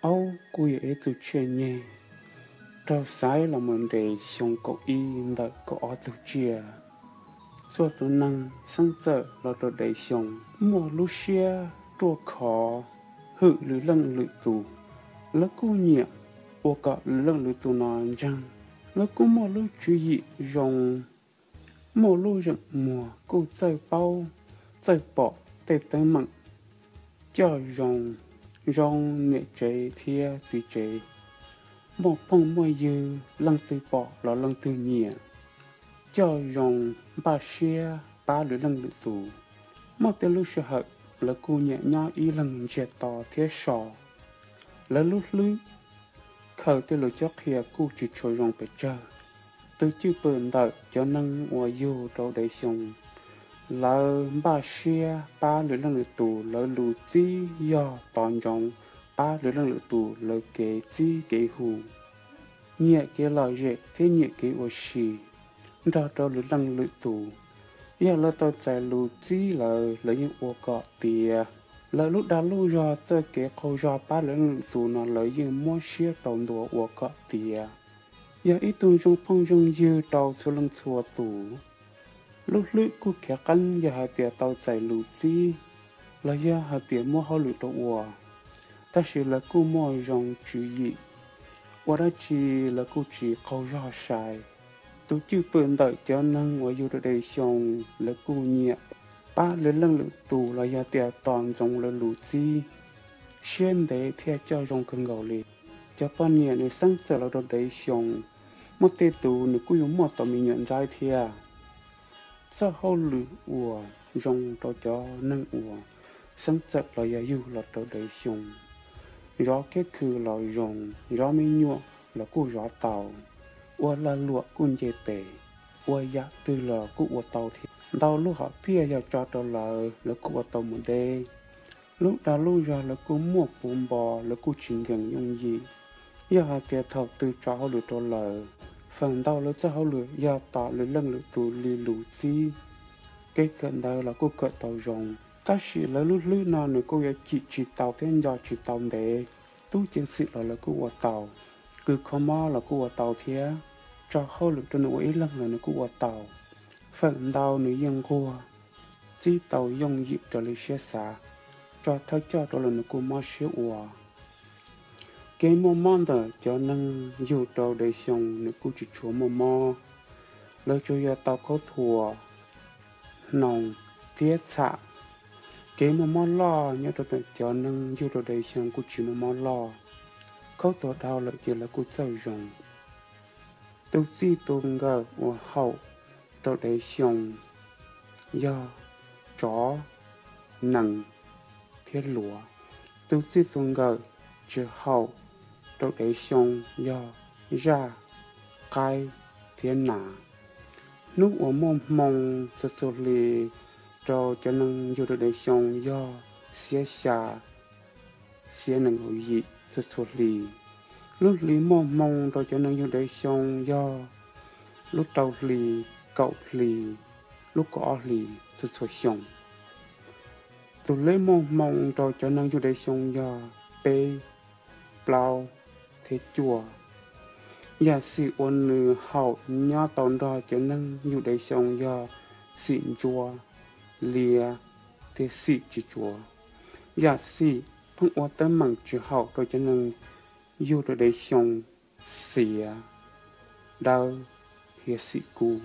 Aub kuj yog ib tug tsiaj nyeg raug xaiv los mus nres xyoo kaum ib ntawm kaum ob tug tsiaj. Txhua tus neeg xeeb txawm los rau Dev Xyoos muaj lub siab ruaj khov hwm lwm leej lwm tus. Lawv kuj nyiam ua kom lwm leej lwm tus no ntseeg. Lawv kuj muaj lub tswv yim zoo, muaj lub zeem muag kuj txawj paub txawj pom tej teeb meem coj zoo zoo niam tsev thiab txiv tsev, muaj phooj muaj ywg leej twg pom los leej twg nyiam, coj zoo npaj siab pab lwm leej lwm tus. Muaj tej lub sij hawm lawv kuj nyiam nyob ib leeg ntsiag to thiab so. Lawv lub hlwb khaws tej lus cob qhia kuj tsis tshua zoo pes tsawg. Tus cwj pwm ntawm cov neeg uas yug rau Dev Xyoos, lawv npaj siab pab lwm leej lwm tus, lawv lus txib yog tos ntsoov pab lwm leej lwm tus lawv kev txib kev hu, nyiam kev lom zem thiab nyiam kev ua si nrog rau lwm leej lwm tus. Yog lawv tau txais lus txib lawm, lawv yeej ua kom tiav. Lawv lub dag lub zog txoj kev qaug zog pab lwm leej lwm tus no lawv yeej muab siab rau ntua ua kom tiav. Yog ib tug zoo phooj zoo ywg rau txhua leej txhua tus. Lub hlwb kuj khav qeeb yog hais tias tau txais lus txib los yog hais tias muab hauj lwm rau ua, tab sis lawv kuj muaj zoo tswv yim, ua dab tsi lawv kuj tsis qaug zog sai. Tus cwj pwm ntawm cov neeg uas yug rau Dev Xyoos, lawv kuj nyiam pab lwm leej lwm tus los yog tias tos ntsoov lawv lus txib, siab ntev thiab coj zoo kawg nkaus li. Cov poj niam nws xeeb txawm los rau Dev Xyoos, muaj tej tus nws kuj yuav muaj tau me nyuam ntxaib thiab. Txoj hauj lwm uas zoo rau cov neeg uas xeeb txawm los yog yug los rau Dev Xyoos, zov kiab khw los zoo, zov me nyuam los kuj zov tau, ua lag luam kuj nce tes, ua yam twg los kuj ua tau thiab. Ntau lub hom phiaj yog tso rau lawv, lawv kuj ua tau mus deb. Lub dag lub zog lawv kuj muaj puv npo, lawv kuj tsis nkees yooj yim. Yog hais tias thaum twg tso hauj lwm rau lawv, feem ntau lawv txoj hauj lwm yog tos lwm leej lwm tus li lus txib. Kev kawm ntawv los kuj kawm tau zoo, tab sis lawv lub hlwb no nws kuj yuav cim tsis tau thiab nco tsis tau ntev. Tub ceev xwm los lawv kuj ua tau, kws kho mob los kuj ua tau thiab, tso hauj lwm rau nws ua ib leeg los nws kuj ua tau. Feem ntau nws yeej nquag, txib tau yooj yim raws li siab xav, tso thawj coj rau los nws kuj mob siab ua. Kev muaj mob ntawm cov neeg yug rau Dev Xyoos nws kuj tsis tshua muaj mob, lawv tsuas yog tau khaub thuas, hnoos thiab txham. Kev muaj mob loj nyob rau ntawm cov neeg yug rau Dev Xyoos kuj tsis muaj mob loj, khaub thuas dhau lawm ces lawv kuj txawj zoo. Tus txij tus nkawm uas haum rau Dev Xyoos yog tsov, nees thiab luav. Tus txij tus nkawm tsis haum rau Dev Xyoos yog zaj, qaib thiab nas. Hnub uas muaj hmoo txhua txhua hli rau cov neeg yug rau Dev Xyoos yog xiab xya, xiab nees nkaum yim txhua txhua hli. Lub hli muaj hmoo rau cov neeg yug Dev Xyoos yog lub rau hli, kaum hli, lub kaum ob hli txhua txhua xyoo. Tus leb muaj hmoo rau cov neeg yug Dev Xyoos yog peb, plaub thiab cuaj. Yam xim uas nws haum nyob tau nrog cov neeg yug Dev Xyoos yog xim ntsuab, liab thiab xim tsis tsuav. Yam xim pheej ua teeb meem tsis haum rau cov neeg yug rau Dev Xyoos, xiav, dawb thiab xim kub.